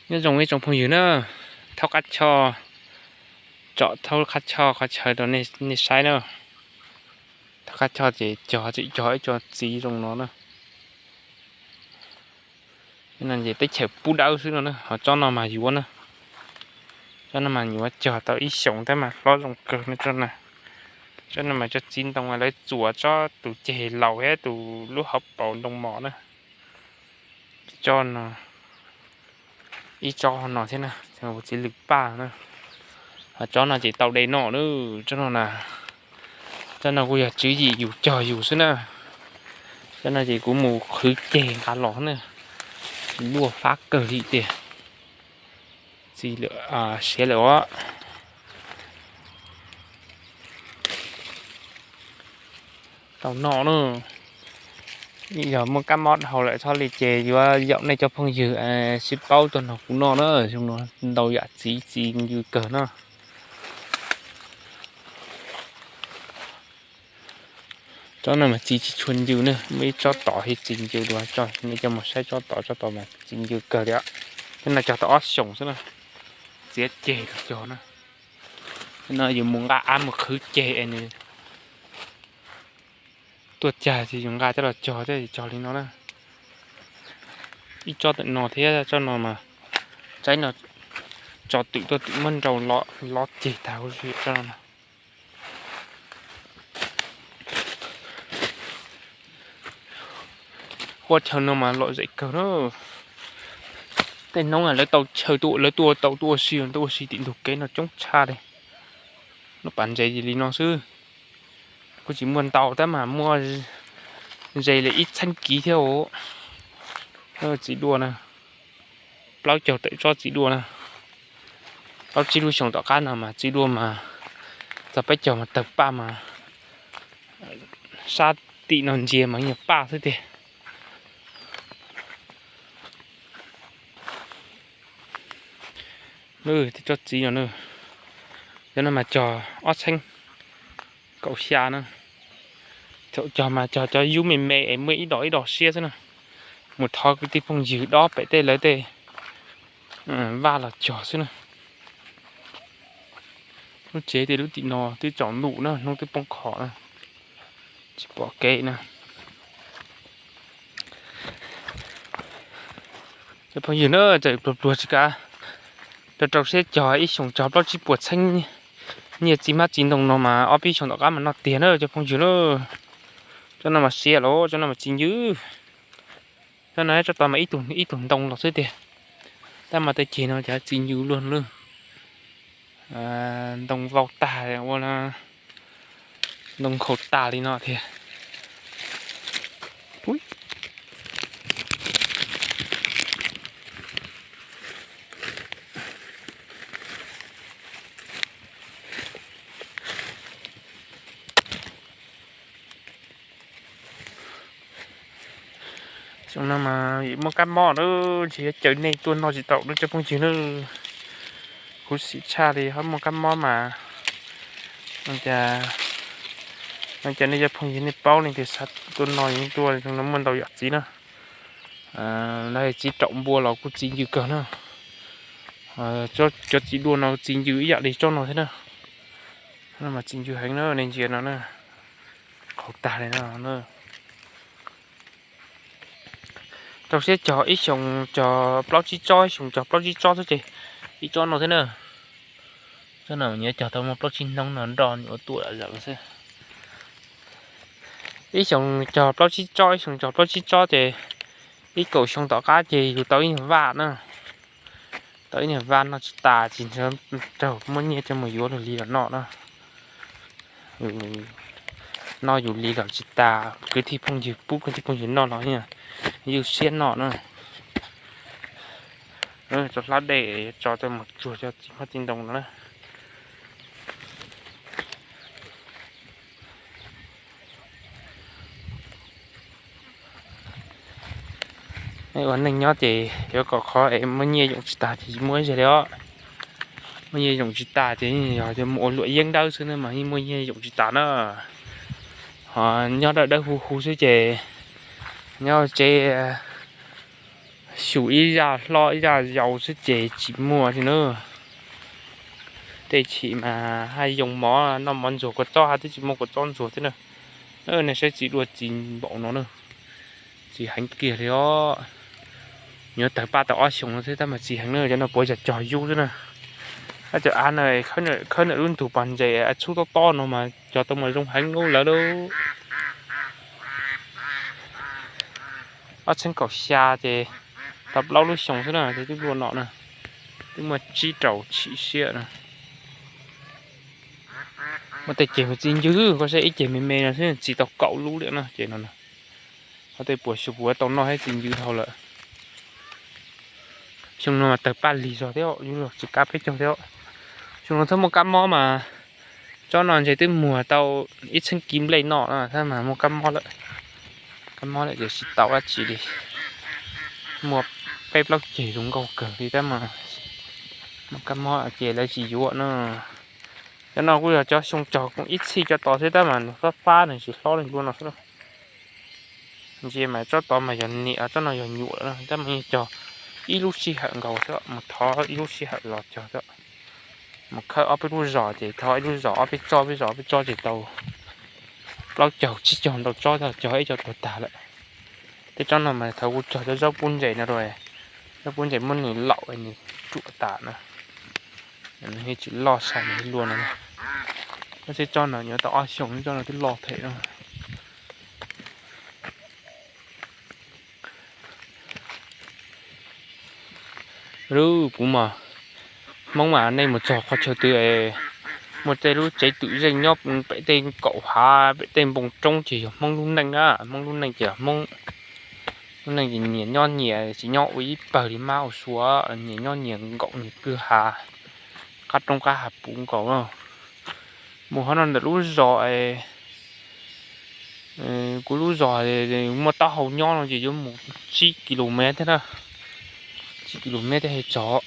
Nyob zoo ib tsoom phooj ywg na, thaub qab choj, tsom thaub qab choj qhov chaw rau nej saib na. Thaub qab choj ces cog tseem cog ib co txiv zoo no na. Ces teb chaws pub dawb xwb no na, ho tsob no mas yuav na. Tsob no mas yuav cog tau ib xyoos tab mas hlob zoo kawg no. Tsob no mas tsob txiv ntoo lawv txuas tsob tus ceg laus thiab tus lub hauv paus ntoo mos na. Tsob no, ib tsob no thiab na, txiv lwm paj na. Tsob no ces tau de noj na. Tsob no, tsob no kuj yog tswv yim yus cog yus xwb na. Tsob no ces kuv mus qhwv ceg nqa los na, luaj fab kawg li tiag. Txiv siav lawm os. Tau noj na. Yog muaj kab mob dhau lawm txhob li ces yuav yaum nej cov phooj ywg sib paub tuaj nrog kuv noj na. Zoo no ntau yam txiv, txiv ncw kawg no. Tsob no mas txiv tsis tshua ncw na, muaj ib tsob tod thiab txiv ncw dua, nej coj mus saib tsob tod, tsob tod mas txiv ncw kawg li. Tsob no cog tau ob xyoos xwb na, txiav ceg los cog na. No yus mus nqa av mus qhwv ceg es nws tuaj cag ces yus nqa coj los cog thiab, cog li no na. Ib tsob tam no thiab, tsob no mas tsaib no tso twm tuaj twm muab nrau lov ceg tag huv si tsob no. Huab chaw no mas lom zem kawg na. Tej hnub lawv tau chaw tuaj, lawv tuaj tau tuaj ua si, tuaj ua si tim ntug kev no coob tshaj li. Lub pas ntses li no xwb, kuj tsis muaj ntau tab mas muaj ze li ib txheeb kiv thiab os. Txiv duaj na, plaub caug tawm tsob txiv duaj na. Plaub tsib lub xyoo tom qab no mas txiv duaj mas txog peb caug mas tawg paj mas sab tim no ntsia mas nyuag paj xwb tiag. Tej tsob txiv no, cov no mas cog ob txheeb kaum xya na. Thaum cog mas cog cov yub me me es muaj ib dos ib dos siab xwb na. Mus thov kwv tij phooj ywg dob pem tej lawv tej vaj los cog xwb na. Lub tsev tej lub tim no twb tsaus ntuj na, hnub twb poob qho na, tsis pom kev na. Cov phooj ywg na, txawm pluag pluag tsis kav, rau rau siab cog ib xyoos cog plaub tsib puas txheeb nyiaj txiv hmab txiv ntoo no mas ob peb xyoos tom qab mas noj tiag na cov phooj ywg na. Tsob no mas siav los, tsob no mas txiv ncw. Tsob no tsob tod mas ib tug ntoo los xwb tiag. Tab mas tej ceg no cas txiv ncw luaj no. Ntoo vau tag ua ntoo nkhaus tag li no tiag. Xyoo no mas muaj kab mob na, ntshe yuav caw nej tuaj noj tsis tau na cov phooj ywg na. Khuv xim tshaj li ho muaj kab mob mas. Cas nej cov phooj ywg nej paub nej tias xav tuaj noj yeej tuaj, xyoo no muaj ntau yam txiv na. Lawv txiv raum npua los kuj txiv ncw kawg na. Cov txiv dua no txiv ncw ib yam li tsob no thiab na. No mas txiv ncw heev na, nej ntsia no na, qhauv tag li no. Rau siab cog ib xyoos cog plaub tsib tsob, ib xyoos cog plaub tsib tsob xwb ces ib tsob no thiab na. Tsob no nyias cog tau muaj plaub tsib hnub no nroj nyuam qhuav tuaj zom xwb. Ib xyoos cog plaub tsib tsob, ib xyoos cog plaub tsib tsob ces ib kaum xyoo tom qab ces yus tau ib nyuag vaj na. Tau ib nyuag vaj noj tsis tas ces raug muab nyiaj coj mus yuav luag li los noj na. Noj yus li los tsis tas, kwv tij phooj ywg pub kwv tij phooj ywg noj los yeej siab noj na. Tso hlab dej tso coj mus tsuag cov txiv hmab txiv ntoo no na. Ua neej nyob ces yuav kom qhov es muaj nyiaj yoom tsis tas ces muaj ib zaug li os. Muaj nyiaj yoom tsis tas ces yog mus ua luam yeeb dawb xwb na mas yeej muaj nyiaj yoom tsis tas na. Ho nyob dawb dawb huv huv xwb ces nyob tsev Xyum ib zaj hlob ib zaj yau xwb ces tsis muaj li na. Tej chim mas haj yoo mov noj mov ntxuag kua txob hab twb tsis muaj kua txob ntxuag thiab na. Nej saib txiv dua txiv npaum no na, txiv heev kiag li os. Nyuam tawg paj tau ob xyoos no xwb tab mas txiv heev na, cov no puav yog cog yub xwb na. Ab cov av na, khawb ntawm lub ntug pas ntses txhub tob tob no mas cog tau mas zoo heev lub lawm lauj. Ob txheeb kaum xya ces tau plaub lub xyoo xwb na ces twb luaj no na, twb muaj tsib rau chim siab na. Muaj tej ceg mus txi ncw, koj saib ib ceg me me no xwb txi tau kaum lub li no ces no. Qhov tej puas xyoo puas tau noj thiab txi ncw dhau lawm. Xyoo no mas tawg paj lig zog thiab, yuav luag tsis kab peb caug thiab. Xyoo no thiaj muaj kab mob mas tsob no ntshe twb muag tau ib txheeb kib nplej noj no thiab mas muaj kab mob lawm. Kab mob lawm ces tsis tau dab tsi li. Muaj peb plaub ceg zoo nkauj kawg li tab mas muaj kab mob ces lawv tsis yuav no. Cov no kuj yog cov xyoo cog koom ib txhij cov tod xwb tab mas nws fab fab nws tsis hlob li luaj no xwb. Ntsia mas tsob tod mas yog niam, tsob no yog nyuam lawm tab mas yeej cog ib lub sij hawm nkaus xwb, mus thov ib lub sij hawm los cog xwb. Mus khawb ob peb lub zos ces thov ib lub zos ob peb tsob, peb zos ob peb tsob ces tau plaub caug tsib caug ntau tsob, cog ib co tuag tag lawm. Tej tsob no mas thaum kuv cog cov zaub pub ntses no, zaub pub ntses muab nws laum nws ruam tas na, nws tsis loj sai nws luaj no. Tab sis tsob no nyuam tau ob xyoos, tsob no twb loj them no. Lub kuv mas, Hmoob mas nej mus txog qhov chaw twg muaj tej lub tsev twm zeej nyob pem tej kaum hav pem tej npoo roob ces yog Hmoob lub neej na, Hmoob lub neej ces Hmoob lub neej ces nyias nyob nyias, tsis nyob ua ib pawg li mab ua suav, nyias nyob nyias nkaum nyias kwj ha, qab roob qab hav puv nkaus. Mus qhov no ntawm lub zos, kuv lub zos muaj taub hau nyob no ces yuav mus tsib kis lus mev thiab na, tsib kis lus mev thiab thiaj txog.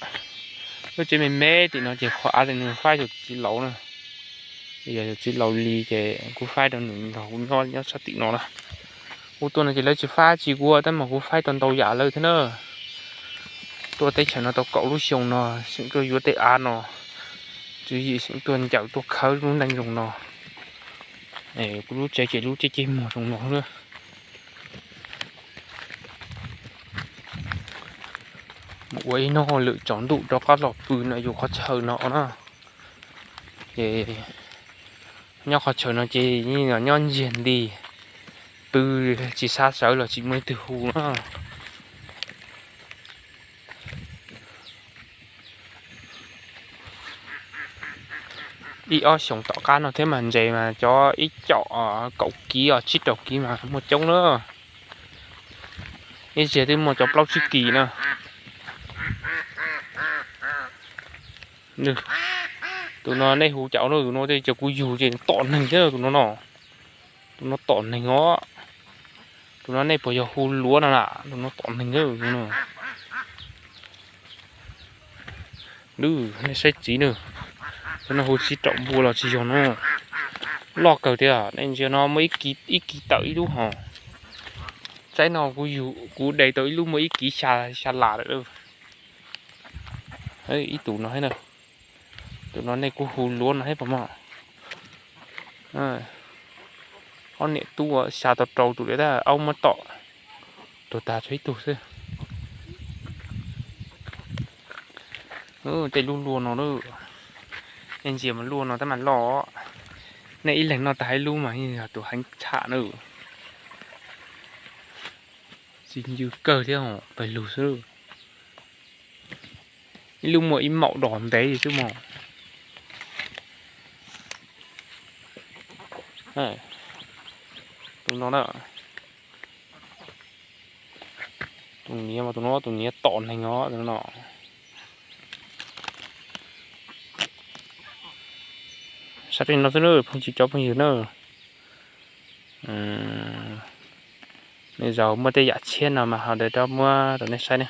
Lub tsev me me tim no ces qhov av li nws faib rau txiv laus na, yog txiv laus li ces kuv faib rau nws nrog kuv nyob nyob sab tim no na. Kuv tuaj no ces lawv tsis faib tsis ua tab mas kuv faib tau ntau yam lawm thiab na. Tuaj teb chaws no tau kaum lub xyoo no, xeem tuaj yuav tej av no, tswv yim xeem tuaj ncaws tuaj khawb lub neej zoo no. Kuv lub tsev ces lub ceb ceg muag zoo no na. Mus ua ib hnub lwm tsaus ntuj rov qab los pw no yus qhov chaw no na. Ces nyob qhov chaw no ces nyob ntsiag nti, pw tsis xav sawv los tsis muaj leej twg hu na. Ib ob xyoos tom qab no thiab mas ntses mas cov ib caum kaum kiv os tsib rau kiv mas muaj coob na. Ib txhia twb muaj cov plaub tsib kis na. Tus no nej hu cas no, tus no tej cov kuv yug ces tom neeg thiab tus no no. Tus no tom neeg os. Tus no nej puas yog hu luav no na, tus no tom neeg. Nej saib txiv na, tus no hu tsib rau npua los tsis yog no. Loj kawg tiag, nej ntsia no muaj ib kis tawm ib lub hos. Tsaib no kuv yug kuv de tau ib lub muaj ib kis xya las lawm. Ib tus no, tus no nej kuj hu luav no thiab puas muaj. Ob niam tub xya tau rau tus li tab aub muab tom tuag tag tshuav ib tug xwb. Tej lub luaj no, nej ntsia mas luaj no tab mas loj. Nej ib leeg noj tag ib lub mas yog tus heev tshaj na. Txiv ncw kawg thiab pawg lug xwb. Ib lub muaj ib maum dos ntev xwb mog. Tus no na, tus niam mas tus no tus niam tom neeg os no. Sab tsev no xwb na phooj ywg, cov phooj ywg na. Nej zaum muaj tej yam tshiab no mas ho rov muab rau nej saib ne.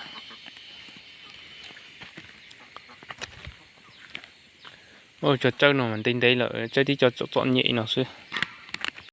Cov tsawb no mas ntev ntev lawm, tsawb tib co txom txom nyem no xwb.